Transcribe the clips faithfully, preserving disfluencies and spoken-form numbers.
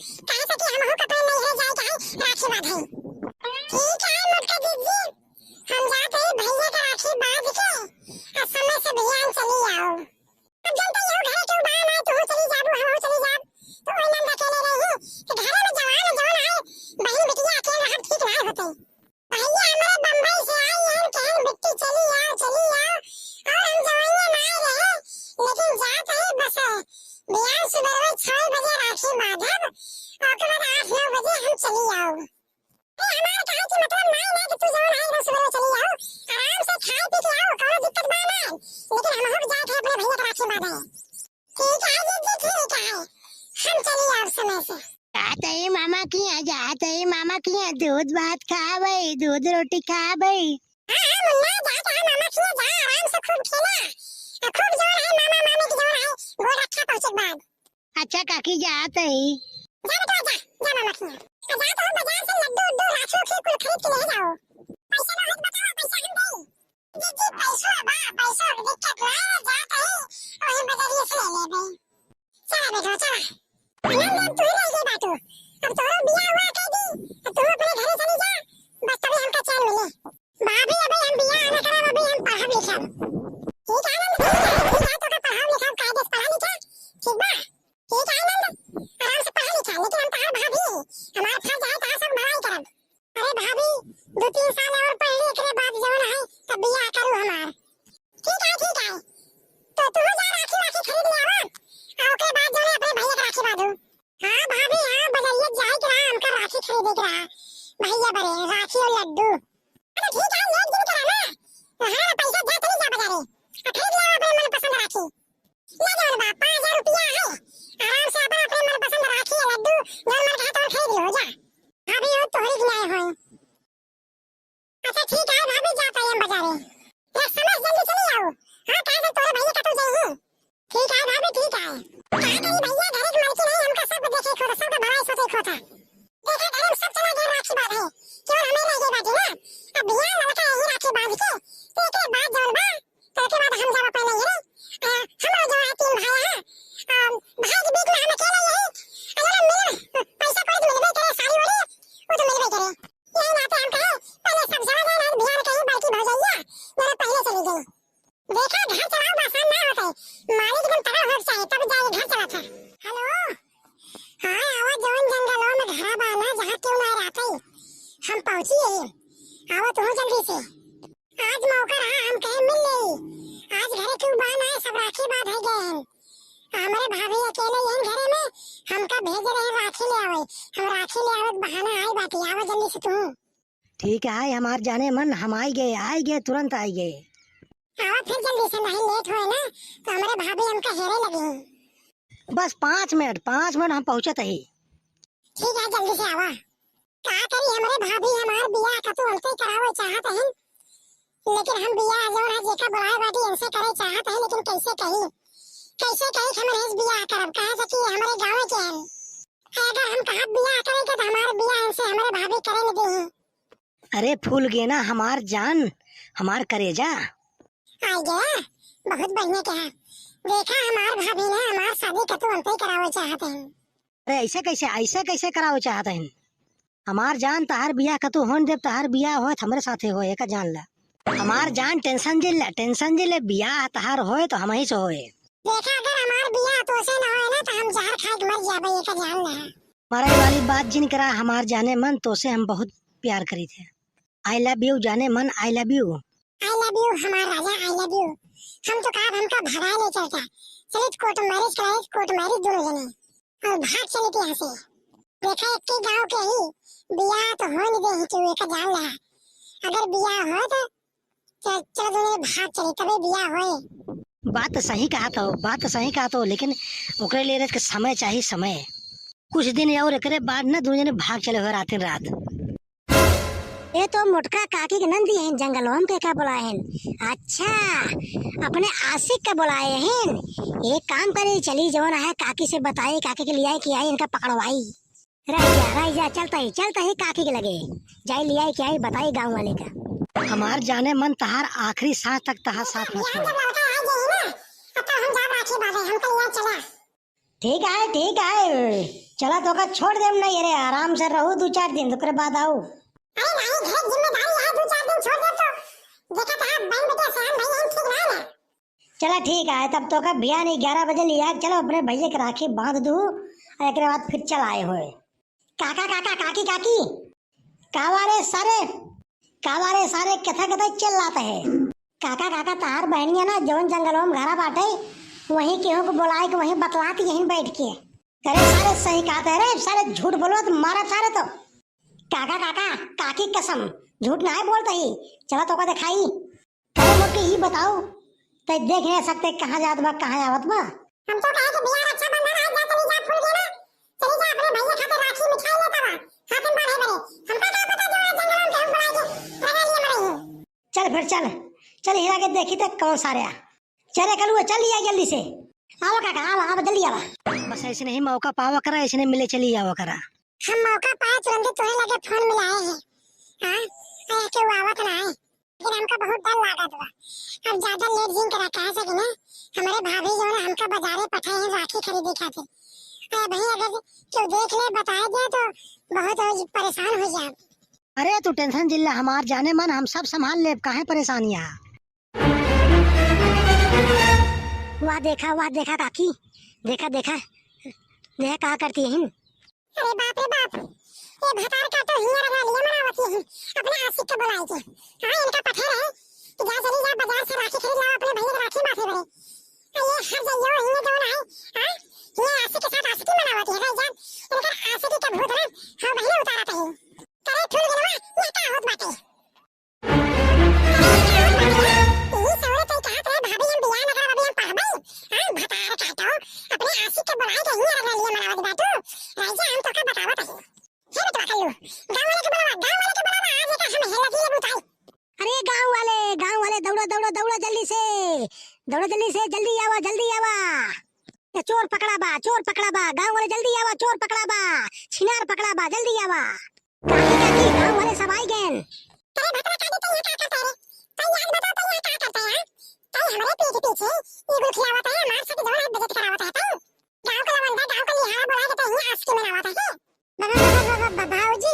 काहे से कि हमहू के अपने नैहरे जाए के है राखी बांधे। ठीक है मोटका जीजी, हम जात हई भैया के राखी बांध के आ समय से बिहान चली आओ। अब जनता यहू घरे केहू बा ना, तू चली जाबू, हमहू चली जाब, तो ओई नंद अकेले रही, तो घरे में जवान जवान आए, बहिन बिटिया अकेले रहब ठीक ना होते। भैया हमरे बम्बई से आई हैं, कहन बिट्टी चली आओ, चली आओ, और हम जवानिया में आए रहे, लेकिन जात हई बस बिहान सुबह छह बजे राखी बांधब, और ओकर बाद आठ नौ बजे हम चली आओ। ए, हमार कहे के मतलब नाई ना कि तू जवन है एकदम सुबह में चली आओ, आराम से खाए पी के आओ, कौनो दिक्कत बा ना, लेकिन हमहू के जाए के अपने भैया के राखी बांधे। ठीक है जीजी, ठीक है, हम चली आओ समय से। जात हई मामा किहाँ, जात हई मामा किहाँ, दूध भात खाबै, दूध रोटी खाबै। हाँ, हाँ, मुन्ना, जात हई मामा किहाँ, जा, आराम से खूब खेला। आ खूब जवन है मामा मामी के जवन है, गोल रक्षा पहुँचे के बाद। अच्छा काकी, जात हई। जा बेटवा, जा, जा मामा किहाँ। आ जा तो बाजार से लड्डू उड्डू, राखी उखी कुल खरीद के ले जाओ। पैसा बहुत बताओ, पैसा हम देई। जीजी, पैसो बा, पैसो के दिक्कत ना है, जात हई, वही बजरिए से ले लेबे। चला बेटवा, चला। आनंद, अब तू ही रह गई बाटू। अब तोरो बियाह हुआ कह दी, अब तू अपने घरे चली जा, बस तभी हमका चैन मिले। भाभी, अबे हम बियाह ना करब, अबे हम पढ़ब लिखब। ठीक है आनंद, ठीक है, ठीक है, तोके पढ़ाब लिखब, कायदे से पढ़ा लिखा, ठीक बा? ठीक है आनंद, आराम से पढ़ा लिखा, लेकिन हम तहार भाभी, हमार फर्ज है तहार सब भलाई करब। अरे भाभी, दो तीन साल और पढ़ ली, एकरे बाद जवन है, तब बियाह करू हमार। ठीक है, ठीक है। तो तू जा राखी वाखी खरीद ले आवा, आ ओकरे बाद जवन है अपने भैया के राखी बांधू। हाँ भाभी, हाँ, बजरिया जाए के रहा, हमका राखी खरीदे के रहा। भैया बरे, राखी और लड्डू। अरे ठीक है, लेट दिन करा ना। हाँ, पैसा दे चली जा बाजारे। आ खरीद ले आवा अपने मनपसंद राखी। ले जवन बा, पाँच हजार रुपया है। आराम से अपन अपने मनपसंद राखी या लड्डू, जवन मन कहे तवन खरीद लो, जा। भाभी हो, तोहरी के नाय होए। अच्छा ठीक है भाभी, जात हई हम बाजारे। ए, समझ जल्दी चली आओ। हाँ, काहे से तोरे भैया कतौ जइहीं। ठीक है भाभी, ठीक है। का करी भैया, घरे के मालकिन है, हमका सब देखे के होता, सबका भलाई सोचे के होता। देखा घरे में सब चला गया राखी बांधे, केवल हमें रह गए बाटी ना। अब भैया ललका यही राखी बांध के, तो एकरे बाद जौन बा, तो एकरे बाद हम जाब अपने नैहरे। आ, हम लोग जो है तीन भाई हैं, आ, भाई के बीच में हम अकेले यही, अगर मिल, पैसा कौड़ी तो मिलबे करे, साड़ी वाड़ी, वो तो मिलबे करे। यही नाते हम कहे, पहले सब चला जाए, नहीं बिहार के ही बड़की भौजैया, जरा पहले चली गई। देखा, घर चलाओ आसान ना होते, मालिक एकदम तगड़ा होए के चाही, तब जाके घर चलत है। हेलो, हाँ, आवा जौन जंगलों में घरा बा ना, जहाँ केहू ना रहते, हम पहुँची है, आवा तू जल्दी से। आज मौका रहा, हम कहे मिल ले, आज घरे केहू बा ना, सब राखी बांधे गए हैं। हमरे भाभी अकेले यहीं घरे में, हमका भेज रहे राखी ले आवे, हम राखी ले आवे के बहाना आई बाटी, आवा जल्दी से तू। ठीक है, हमार जाने मन, हम आई गए, आई गए, तुरंत आई गए। आवा फिर जल्दी से, नहीं लेट होए ना, तो हमरे भाभी हमका हेरे लगी। बस पाँच मिनट, पाँच मिनट हम पहुँचत ही। ठीक है, जल्दी से आवा। का करी, हमरे भाभी हमार बियाह कतौ अंते करावे चाहत हैं, लेकिन हम बियाह जौन है जेका बुलाए बाटी इनसे करे चाहत हैं, लेकिन कैसे कही, कैसे कही कि हम इनसे बियाह करब, काहे से कि हमरे गाँव के हैं। अगर हम कहब बियाह करे के, तो हमार बियाह इनसे हमरे भाभी करे न देही। अरे फूल गेना हमार जान, हमार करेजा। आई गया, बहुत बढ़िया कहा। देखा, हमार भाभी ना हमार शादी कतौ अंते करावे चाहत हैं। अरे ऐसे कैसे, ऐसे कैसे करावे चाहत हैं? हमार जान, तहार बियाह कतौ होन देब, तहार बियाह होए त हमरे साथे होए, एका जान ला। हमार जान, tension जे ले, tension जे ले, बियाह तहार होए त हमही से होए। देखा, अगर हमार बियाह तोसे ना होए ना, त हम जहर खाए के मर जाबे, एका जान ला। मरे वाली बात जिन करा, हमार जाने मन, तोसे हम बहुत प्यार करी थे। I love you जाने मन, I love you। I love you हमार राजा, I love you। हम तो कहब हमका भगाए ले चलता, चलित court marriage कराए, court marriage दोनों जने, और भाग चलित यहाँ से। देखा, एक ही गाँव के ही, बियाह तो होन देही तू, एका जान ला। अगर बियाह होए तो चल, चल दोनों भाग चली, तबे बियाह होए। बात तो सही कहत हो, बात तो सही कहत हो, लेकिन ओकरे लिए रहे के समय चाही, समय। कुछ दिन और एकरे बाद ना दोनों जने भाग चले हुए रातिन रात। ये तो मोटका काकी के नंदी हैं, जंगलवा में के का बुलाए हैं? अच्छा, अपने आशिक का बुलाए हैं। एक काम करे, चली जवन है काकी से बताए, काकी के लियाए कि आई इनका पकड़वाई। रह जा, रह जा, चलता ही, चलता ही काकी के लगे। जाई लियाई के आई, बताई गाँव वाले का। हमार जाने मन तहार आखिरी सांस तक तहार साथ न छोड़े। ठीक है, ठीक है, चला, तोका छोड़ देम नहीं, अरे आराम से रहू दू चार दिन, ओकरे बाद आऊ। अरे नाहीं, घर जिम्मेदारी है, दू चार दिन छोड़ दे तो। देखा तो, बहन बेटे सयान भाई हैं, ठीक ना है ना? चला ठीक है, तब तोका बिहान ग्यारह बजे लिया, चलो अपने भैया के राखी बांध दू, और एकरे बाद फिर चल आए होए। काका, काका, काकी, काकी, कावा रे सारे, कावा रे सारे, कथा कथा चिल्लात है? काका, काका, तहार बहनिया ना जौन जंगलवा में घरा बाटे, वहीं केहू को बोलाए के वहीं बतलात यहीं बैठ के। अरे सारे सही कहत है रे, सारे झूठ बोलत मारब सारे तो। काका, काका, काकी कसम, झूठ नाहीं बोलत ही। चला तोका देखाई। अरे मोटकी, ई बताओ, तै देख नहीं सकते कहाँ जात बा, कहाँ आवत बा? हम तो कहे कि भैया रक्षाबंधन आज जा, चली जा फूल गेना, चली जा अपने भैया खातिर राखी मिठाई लेता बा, हाथ में बांधे बरे। हमका का पता जो आज जंगल में केहू बुलाए के रंगा लिए मरई है। चल फिर चल, चल हिला के देखी तक कौन सारे आ। चल रे कलुआ, चल लिया जल्दी से। आवा काका, आवा, आवा, जल्दी आवा। बस ऐसे नहीं मौका पावा करा, ऐसे नहीं मिले चली आवा करा। हम मौका पाए तुरंत तोरे लगे फोन मिलाए हैं। हाँ, अरे के वो आवत ना है। फिर हमका बहुत डर लागत बा। अब ज्यादा लेट जिन करा, काहे से कि ना, हमरे भाभी जो है हमका बाजारे पठाए हैं राखी खरीदे खातिर। अरे भाई, अगर केहू देख ले, बताए दे तो बहुत हो, परेशान हो जाब। अरे तू टेंशन जिल्ला हमार जाने मन, हम सब संभाल लेब, काहे परेशानिया? वाह देखा, वाह देखा काकी, देखा, देखा, देखा का करती है। अरे बाप रे बाप, ये भतार का तो हियाँ रंगा लिया मनावत ही, अपने आशिक के बुलाई के। हाँ, इनका पठे रहे कि जा चली जा बाजार से राखी खरीद लाओ, अपने भैया के राखी बांधे बरे। आ ये हर जाइयो हियाँ जौन है, हाँ, ये आशिक के साथ आशिकी मनावत है, रह जा, इनकर आशिकी के भूत ना, हाँ, बहिने उतारत है। करे फूल गेनवा, ये का होत बाटे? अरे, ये का होत बाटे? ई सौरे तई कहत रहे, "भाभी, हम बियाह न करब, अभी हम पढ़बई।" हाँ, भतार काटो, अपने आशिक के बुलाए के हियाँ रंगा लिया मनावत बाटू। रह जा, हम तोका बतावत हई। हे बेटवा कल्लू, गाँव वाले के बुलावा, गाँव वाले के बुलावा, आज एका हम हेलकी लेबू ताई। अरे गाँव वाले, गाँव वाले, दौड़ा, दौड़ा, दौड़ा जल्दी से, दौड़ा जल्दी से, जल्दी आवा, जल्दी आवा। ए, चोर पकड़ा बा, चोर पकड़ा बा, गाँव वाले जल्दी आवा, चोर पकड़ा बा, छिनार पकड़ा बा, जल्दी आवा। काकी, काकी, गाँव वाले सब आई गएन। अरे भतरा काकी, तै यहाँ का करता है रे? तै याद बताओ, तै यहाँ का करता है, हाँ? तै हमरे पीठ पीछे ई गुल खिलावत है, हमार साथ जौन है बेइज्जत करावत है तै। गाँव का लवंडा, गाँव का लिहाड़ा बोला के तै यहाँ आशिकी मनावत है। ब-, ब-, ब-, ब-, ब-, ब-, भौजी,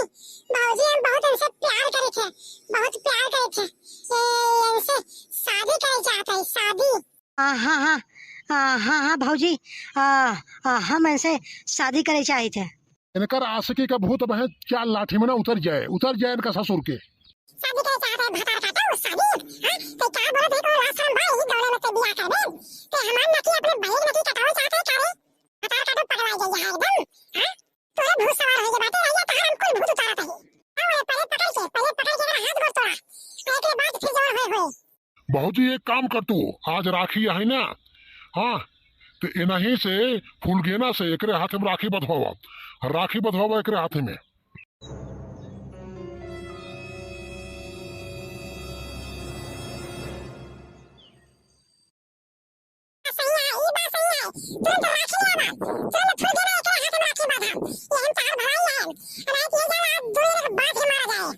भौजी, हम बहुत इनसे प्यार करे थे, बहुत प्यार करे थे। ये इनसे शादी करे चाहते हैं, शादी। आ, हाँ, हाँ, आ, हाँ, हाँ, भौजी, आ, आ, हम इनसे शादी करे चाहते हैं। इनकर आशिकी का भूत बहे चार लाठी में ना उतर जाए, उतर जाए इनका ससुर के। शादी करे चाहते हैं भतार काटो, शादी? हाँ? ते का बोलत है, कोई लाज शरम बा, यही गौना में ते बियाह करबे? ते हमार नकी अपने बहिन नकी कटावे चाहते हैं का रे? भतार काटो पगला गई है एकदम, हाँ? तोरे भूत सवार होइगे बाटे, रहिया तोहार हम कुल भूत उतारत हई। आओ रे, पहले पकड़ के, पहले पकड़ के एकरा हाथ गोड़ तोड़ा, एकरे बाद फिर जवन होए होए। भौजी, एक काम कर तू, आज राखी है ना, हाँ, तो इनही से फूलगेना से एकरे हाथ में राखी बंधवावा, राखी बंधवावा एकरे हाथ में। सही है, ई बात सही है। तुरंत राखी ले आवा, तुरंत फूलगेना एकरे हाथ में राखी बांधा। ये हम चार भाई हैं, रात ये जाना, आज दूर एक बात ही मारा जाए।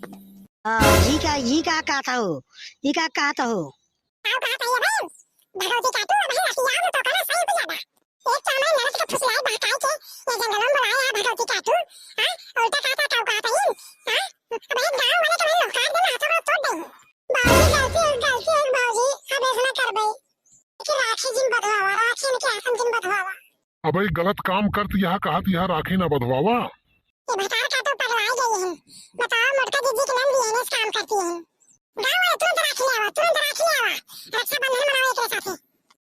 आ, ई का, ई का कहत हो? ई का कहत हो? का कहत है ये भाई? भगवती काटू, अब हम रतिया में तो कहना सही हो जाता। एक तो हमारे नरक के फुसलाई बहकाई के ये जंगल में बुलाए हैं भगवती काटू, हाँ? उल्टा कहता, का कहता है? हाँ? अब एक गाँव वाले के मैंने लुकार देना, हाथों को तोड़ देंगे। बाबूजी, गलती हो, गलती हो, बाबूजी, अब ऐसा ना करबे। कि राखी जिन बंधवावा, राखी इनके हाथन जिन बंधवावा। अबे गलत काम करत यहाँ, कहत यहाँ राखी ना बंधवावा। ये भतार काटो पगलाई गई हैं। बताओ, मोटका जीजी के नंद भी है, इस काम करती हैं। गाँव वाले तुरंत राखी ले आवा, तुरंत राखी ले आवा। रक्षाबंधन मनावे एकरे साथे।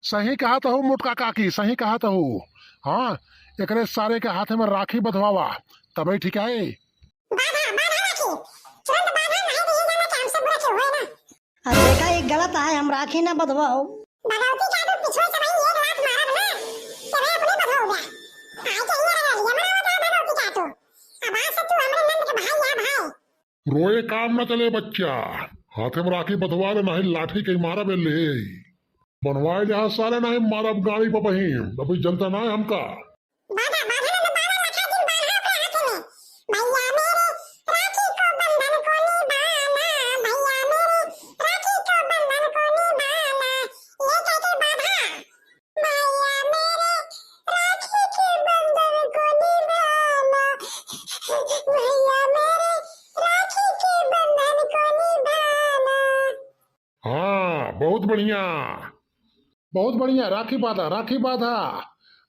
सही कहत हो मोटका काकी, सही कहत हो। हाँ, एकरे सारे के हाथ में राखी बंधवावा, तबे ठीक है। बांधा, बांधा राखी। तुरंत बांधा, नहीं तो ये जाना कि हमसे बुरा क्यों हुए ना। अब देखा, एक गलत है, हम राखी ना बंधवाओ। भगवती काटू, पिछुए से वही एक लात मारब ना, तेरे अपने बंधो हो गया। आज तो ये रंगा लिया मनावत है भगवती काटू। अब आज से तू हमरे नंद के भाई है, भाई। रोए काम न चले बच्चा, हाथे में राखी बंधवा ले, नहीं लाठी के मारब ले। बनवाए ले हाथ साले, नहीं मारब गाड़ी पर बहिन, अभी जनता ना है हमका। बांधा, बांधा ना, बांधा, लाठी जिन बांधा अपने हाथ में। भैया मेरे राखी को बंधन को निभाना, भैया मेरे राखी को बंधन को निभाना, ये कहके बांधा। भैया मेरे राखी के बंधन को निभाना। बढ़िया, बहुत बढ़िया। राखी बांधा, राखी बांधा।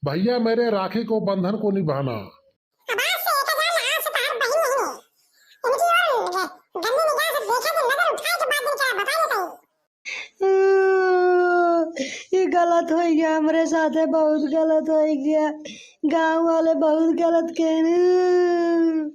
भैया मेरे, राखी को बंधन को निभाना। अब आज से एक हजार आज से तार बहिन नहीं है। इनकी ओर ग-, गंदी निगाह से देखे तो नजर उठाए के बाद इनके बता देते हैं। ये गलत हो गया, हमरे साथे बहुत गलत हो गया। गांव वाले बहुत गलत कहने।